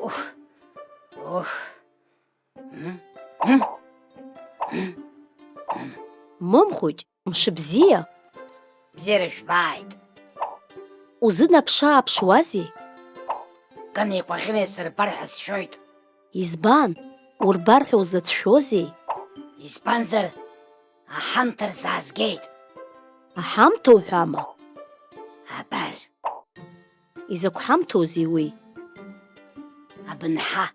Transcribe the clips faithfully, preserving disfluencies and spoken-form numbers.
Ух, ух. Мымхәыҷ, мшыбзиа! Бзиара жәбааит! Узынаԥш-ааԥшуазеи? Кын икәаӷьны исырбар ҳәа сшәоит. Избан, урбар ҳәа узацәшәозеи? Избанзар, аҳамҭа рзаазгеит. Аҳамҭа уҳәама? Абар. Изакә ҳамҭоузеи уи? Абынҳа.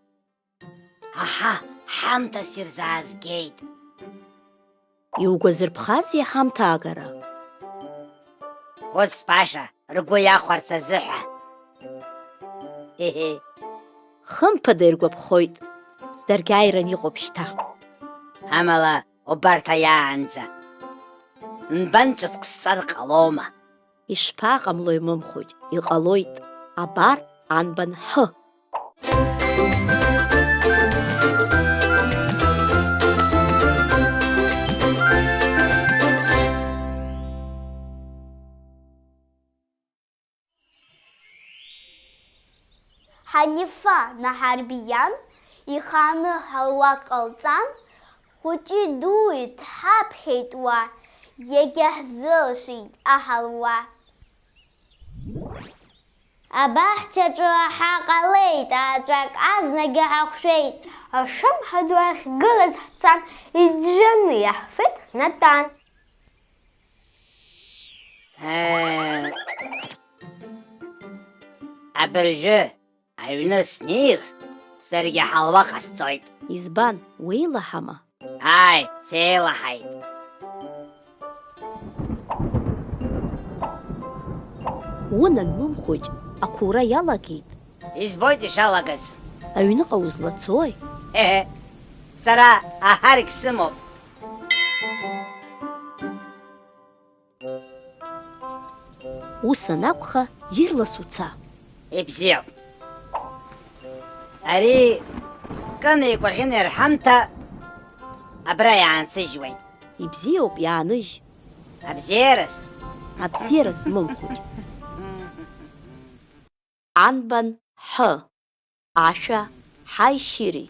Аҳа, ҳамҭас ирзаазгеит. Иугәазырԥхазеи аҳамҭа агара? Ус баша, ргәы иахәарц азыҳәа. Хымԥада иргәаԥхоит, даргьы ааиран иҟоуп шьҭа. Амала убарҭ аиаанӡа нбан ҿыцк сҵар ҟалома? Ишԥаҟамлои, Мымхәыҷ, иҟалоит, абар анбан ҳы. Ҳанифа Наҳарбиан ихааны ҳалуа ҟалҵан, хәыҷи дуи дҳаԥхьеит уа, иагьаҳзылшеит аҳалуа. Абаҳчаҿы ҳаҟалеит, ааҵәак азнагьы ҳахәшәеит. Ашамҳа ду ахьгылаз ҳцан, иӡәӡәаны иаҳфеит ҳнатәан. Э, абыржәы аҩны снеир, саргьы ҳалуа ҟасҵоит. Избан, уеилаҳама? Ааи, сеилаҳаит. Унан, Мымхәыҷ, ақәура иалагеит. Избоит ишалагаз. Аҩныҟа узлацои? Ҳе-ҳе, сара аҳаргь сымоуп. Ус анакәха, ирлас уца. Ибзиоуп. Ари Кыни Кәаӷьыни рҳамҭа абра иаансыжьуеит. Ибзиоуп, иааныжь. Абзиараз. Абзиараз, Мымхәыҷ. Анбан ҳы, ашәа ҳаишьыри.